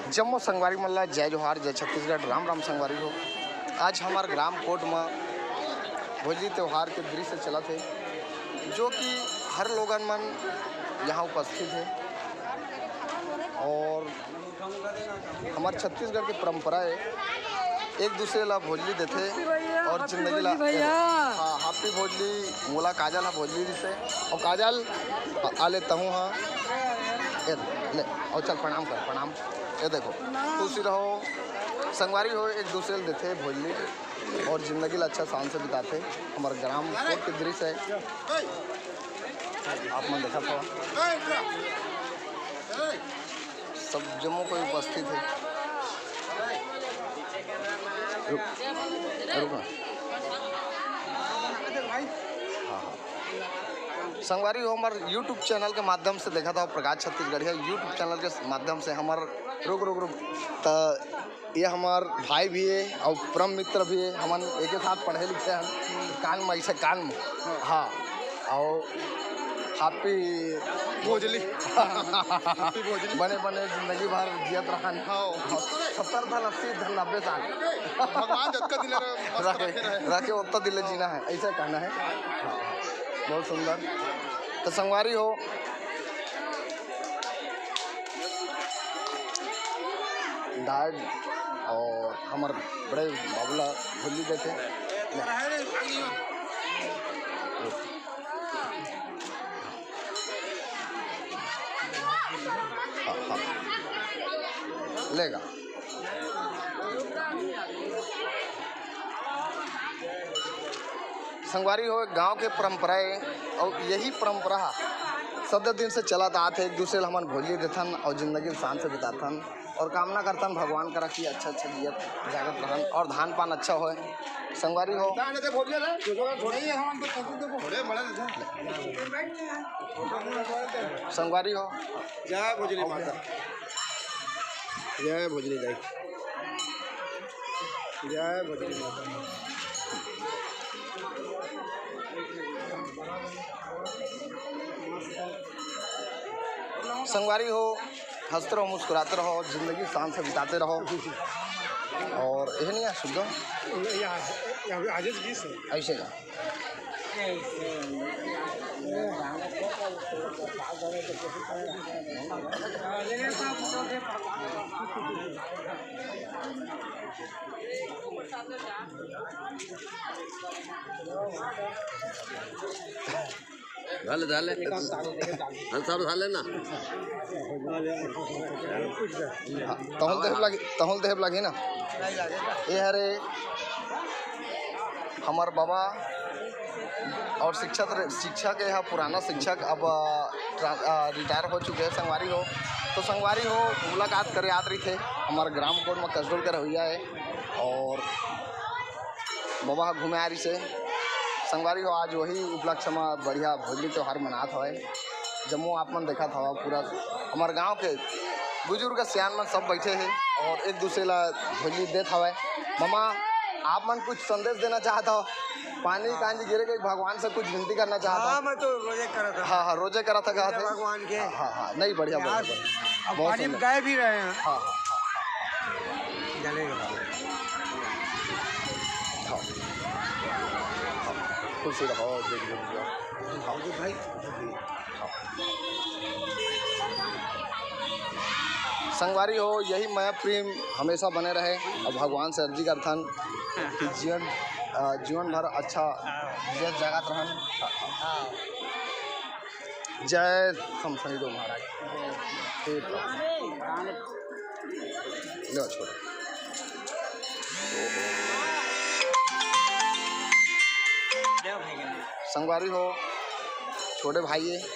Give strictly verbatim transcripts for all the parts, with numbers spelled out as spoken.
जम्मो संगवारी मन ला जय जोहार, जय छत्तीसगढ़, राम राम संगवारी हो। आज हमर ग्राम कोट म भोजली त्योहार के दृश्य चलत हे, जो कि हर लोगन मन यहाँ उपस्थित हे और हमर छत्तीसगढ़ के परंपरा हे, एक दूसरे ला भोजली देथे और जिंदगी ला। हाँ, happy भोजली। मोला काजल हा भोजली दिसे। और काजल, आ ले तहूँ हा। ए, ले, और चल प्रणाम कर, प्रणाम। ये देखो, खुशी रहो, संगवारी हो, एक दूसरे ला देथे भोजली और जिंदगी ला अच्छा शान से बिताथे। हमर ग्राम कोट के दृश्य हे, आप मन देखत हो। सब जम्मो कोई उपस्थित हे। रुक, रुक ना। हाँ, हाँ। संगवारी हो, हमर YouTube channel के माध्यम से देखत हो, प्रकाश छत्तीसगढ़िया YouTube channel के माध्यम से हमर, रुक, रुक, रुक, त ये हमर भाई भी हे और परम मित्र भी हे, हमन एके साथ पढ़े लिखे हन, कान में, ऐसे कान में। हाँ, और happy भोजली। Happy भोजली। बने बने जिंदगी भर जियत रहन। हाँ। सत्तर धन, अस्सी धन, नब्बे साल। भगवान जतका दिन रहे, मस्त रखे, रखे रहे। रखे, उतना दिन ले जीना है, ऐसा कहना है। हाँ, बहुत सुंदर। तो संगवारी हो, दाई और हमर बड़े बाबू ला भोजली देथे। ले। हाँ, हाँ। लेगा। संगवारी हो, गांव के परंपरा हे और यही परंपरा सदा दिन से चलत आत हे। एक दूसरे ला हमन भोजली देथन और जिंदगी शान से बिताथन और कामना करथन भगवान करा कि अच्छा अच्छा जियत जागत रहन और धान पान अच्छा होय। संगवारी हो, संगवारी हो, जय भोजली माता, जय भोजली दाई, जय भोजली माता। संगवारी हो, हंसते रहो, मुस्कुराते रहो, जिंदगी शान से बिताते रहो। और यह नहीं है शुद्ध, ऐसे का। डाले, डाले। हम सब डाले ना। तहल देहब लगी, तहल देहब लगी ना। ये हरे हमर बाबा और शिक्षक, शिक्षक, ये हा पुराना शिक्षक, अब, अ, ट्रा-, अ, retire हो चुके हैं। संगवारी हो, तो संगवारी हो, मुलाकात करे आत रही थे। हमारे ग्राम कोट में कसडोल के रवैया है और बाबा घूमे आ रही से। संगवारी हो, आज वही उपलक्ष्य में बढ़िया भोजली त्योहार मनात हवे। जम्मो आप मन देखत हवा, पूरा हमर गांव के बुजुर्ग सियान मन सब बैठे हे और एक दूसरे ला भोजली देत हवे। मामा, आप मन कुछ संदेश देना चाहत हव? पानी कांजी गिरे के भगवान से कुछ विनती करना चाहत हव? हाँ, मैं तो रोजे करत हूँ। हाँ, हाँ, रोजे करत हव, कहत हे। भगवान के। हाँ, हाँ, हाँ, नहीं, बढ़िया, बढ़िया, बढ़िया। अब बहुत पानी में सुंदर। गए भी रहे हैं। हाँ, हाँ, हाँ। जलेगा। हाँ। हाँ। खुश रहो, जुग जुग जियो। हाँ। भाई। हाँ। संगवारी हो, यही मया प्रेम हमेशा बने रहे। अब भगवान से अर्जी करथन कि जीवन, अ, जीवन भर अच्छा जियत जागत रहन। जय हम शनि देव महाराज। ठीक बा। ले छोड़। संगवारी हो, छोटे भाई ये। और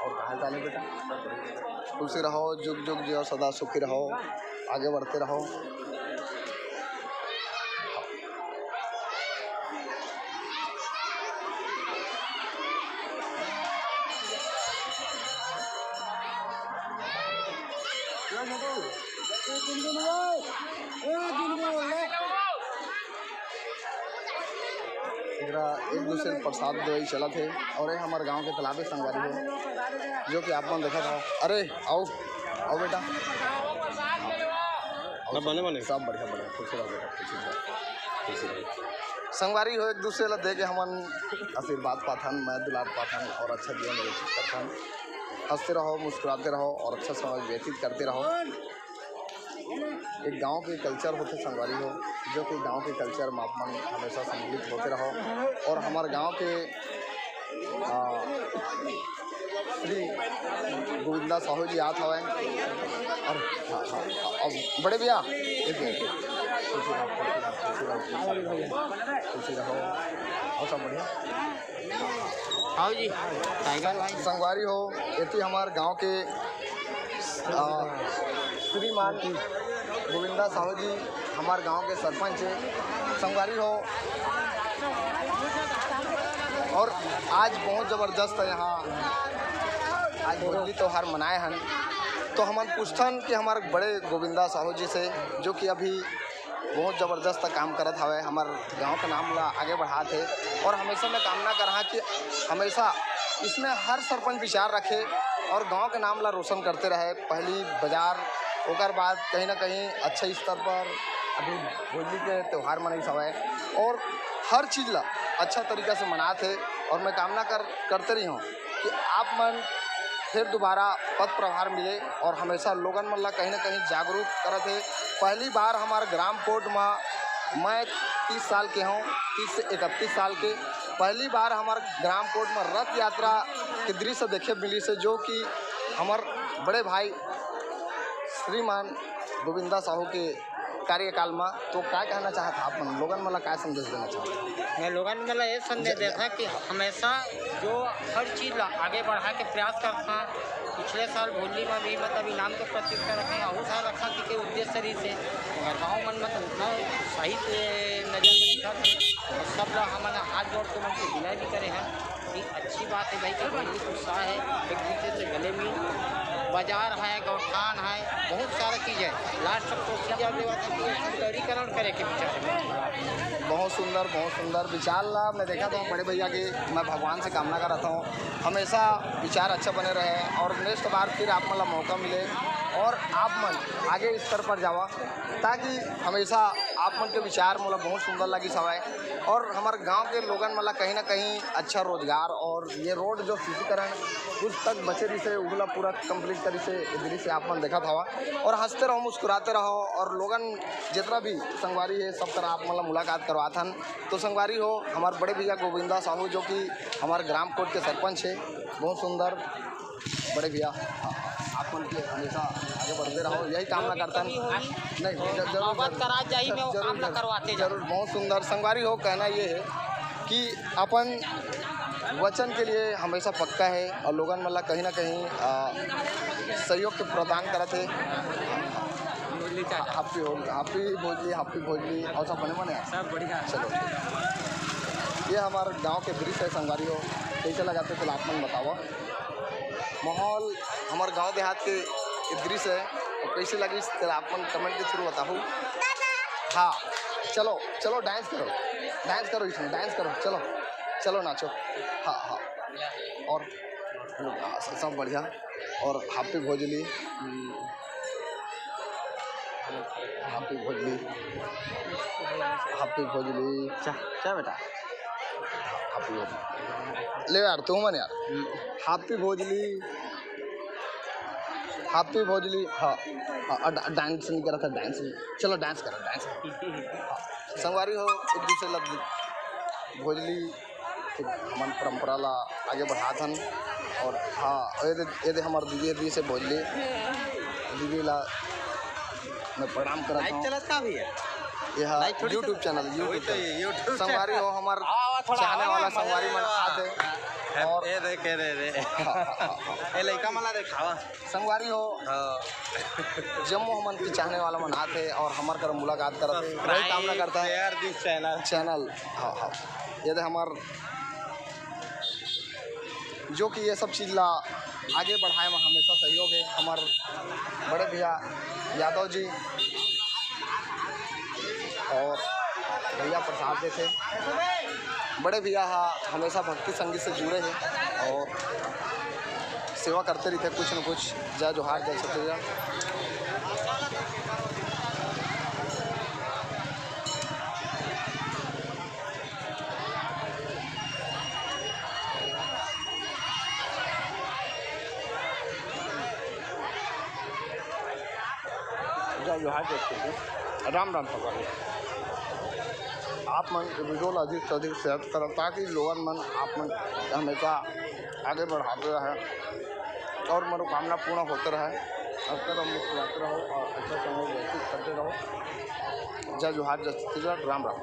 का हाल चाल है बेटा? खुशी रहो, जुग जुग जियो, सदा सुखी रहो, आगे बढ़ते रहो। एक दूसरे के प्रसाद देवई चलत हे। और ये हमर गांव के तालाबे संगवारी हो, जो कि आप मन देखत हो। अरे, आओ, आओ बेटा। सब बने, बने। सब बढ़िया, बढ़िया। खुश रहो बेटा, खुश रहो, खुश रहो। संगवारी हो, एक दूसरे ला दे के हमन आशीर्वाद पाथन, मया दुलार पाथन और अच्छा जीवन व्यतीत करथन। हंसते रहो, मुस्कुराते रहो और अच्छा समय व्यतीत करते रहो। एक गांव के कल्चर होथे संगवारी हो, जो कि गांव के कल्चर में आप मन हमेशा सम्मिलित होते रहो। और हमर गांव के, आ, श्री गोविंदा साहू जी आत हवय। और, हाँ, हाँ, हाँ, अब बड़े भैया, एक मिनट। खुशी रहो, खुशी रहो, खुशी रहो, खुशी रहो, खुशी रहो। और सब बढ़िया? आओ जी, टाइगर भाई। संगवारी हो, एती हमार गांव के, आ, श्रीमान गोविंदा साहू जी हमार गांव के सरपंच हे। संगवारी हो, और आज बहुत जबरदस्त है यहाँ, आज होली त्योहार मनाए हन। तो हमन पूछथन कि हमार बड़े गोविंदा साहू जी से, जो कि अभी बहुत जबरदस्त काम करत हवय, हमर गांव के नाम ला आगे बढ़ात हे। और हमेशा मैं कामना करहा कि हमेशा इसमें हर सरपंच विचार रखे और गांव के नाम ला रोशन करते रहे। पहली बाजार, ओकर बाद कहीं ना कहीं अच्छे स्तर पर अभी होली के त्योहार मनई हवय और हर चीज ला अच्छा तरीका से मनात हे। और मैं कामना कर करते रही हूँ कि आप मन फिर दोबारा पथ प्रभार मिले और हमेशा लोगन मन ला कहीं ना कहीं जागरूक करत हे। पहली बार हमार ग्राम कोट म मैं तीस साल के हूँ, तीस से इकतीस साल के, पहली बार हमार ग्राम कोट म रथ यात्रा के दृश्य देखे मिलिस हे, जो कि हमर बड़े भाई श्रीमान गोविंदा साहू के कार्यकाल म। तो का कहना चाहत आप मन, लोगन मन ला का संदेश देना चाहत? मैं लोगन मन ला ये संदेश ज-, देथा कि हमेशा जो हर चीज ला आगे बढ़ा के प्रयास करथा। पिछले साल भोजली में भी मतलब इनाम के प्रतियोगिता रखे, अहू साल रखा कि के उद्देश्य रही से, मगर गाँव मन में तो उतना उत्साहित नजर में दिखा थे। और सब ला हमन हाथ जोड़ के मन के विनय भी करे हैं कि अच्छी बात है भाई कि भोजली के उत्साह है, एक दूसरे से गले मिल, बाजार है, गौठान है, बहुत सारा चीज है। लास्ट प्रोसीजर जो है कि सुंदरीकरण करे के विचार है। बहुत सुंदर, बहुत सुंदर विचार ला मैं देखा था बड़े भैया के। मैं भगवान से कामना करता हूँ हमेशा विचार अच्छा बने रहे और नेक्स्ट बार फिर आप मन ला मौका मिले और आप मन आगे स्तर पर जावा, ताकि हमेशा आप मन के विचार मोला बहुत सुंदर लगिस हवय। और हमर गांव के लोगन मन ला कहीं ना कहीं अच्छा रोजगार और ये रोड जो सुदृढ़ीकरण कुछ तक बचे रहिस हे, उहू ला पूरा कंप्लीट करिस हे। ये दृश्य आप मन देखत हवा और हंसते रहो, मुस्कुराते रहो और लोगन जितना भी संगवारी है, सब तरह आप मन ला मुलाकात करवात हन। तो संगवारी हो, हमारे बड़े भैया गोविंदा साहू, जो कि हमारे ग्राम कोट के सरपंच है, बहुत सुंदर बड़े भैया, आप मन के हमेशा आगे बढ़ते रहो, यही कामना करता हूँ। नहीं, ज-, जरूर, बात जरूर, करा जाही, मैं वो जरूर, काम ला जरूर, करवाते जाऊँ। जरूर, बहुत सुंदर। संगवारी हो, कहना ये है कि अपन वचन के लिए हमेशा पक्का है और लोगन मन ला कहीं ना कहीं, आ, सहयोग के प्रदान करत है। भोजली चाचा। Happy Holi, happy Bhojali, happy Bhojali. और सब बने बने हैं? सब बढ़िया। चलो, ये हमार गांव के दृश्य है संगवारी हो, कैसे लगाते चला आप मन बताओ। माहौल हमार गांव देहात के ये दृश्य है, तो कैसे लगिस तेला आप मन कमेंट के थ्रू बताओ। हाँ, चलो चलो, डांस करो, डांस करो, इसमें डांस करो, चलो चलो नाचो। हाँ हाँ, और हाँ, स-, सब बढ़िया। और happy Bhojali, happy Bhojali, happy Bhojali. चा, चा बेटा। Happy भोजली। ले यार, तू मन यार। Happy Bhojali, happy Bhojali. हाँ, हाँ, डा-, डांस नहीं करा था, डांस नहीं। चलो डांस करो, डांस करो। हाँ, संगवारी हो, एक दूसरे ला भोजली, हमन परंपरा ला आगे बढ़ात हन। और हाँ, ये दे, ये दे हमार दीदी, दीदी से भोजली, दीदी ला मैं प्रणाम करत हूँ। चलत का भैया? ये हाँ, YouTube channel, YouTube channel। संगवारी हो, हमार चाहने वाला संगवारी मन आते। और ये देख, ये दे, दे। हाँ, हाँ, हाँ, हाँ। ये लइका मन ला देखावा। संगवारी हो, हाँ। जम्मो हमन के चाहने वाला मन आथे और हमर कर मुलाकात करत हे। वही कामना करता है। Channel। हाँ, हाँ। ये दे हमार, जो कि ये सब चीज ला आगे बढ़ाए में हमेशा सहयोग है हमार बड़े भैया यादव जी और भैया प्रसाद जी थे। बड़े भैया हा हमेशा भक्ति संगीत से जुड़े हे और सेवा करते रहिथे कुछ न कुछ। जय जोहार, जय छत्तीसगढ़। जय जोहार, जय छत्तीसगढ़, राम राम संगवारी। आप मन वीडियो ला अधिक से अधिक शेयर करव, ताकि लोगन मन आप मन हमेशा आगे बढ़ाते रहे और मनोकामना पूर्ण होते रहे। हंसते रहो, मुस्कुराते रहो और अच्छा समय व्यतीत करते रहो। जय जोहार, जय छत्तीसगढ़, राम राम।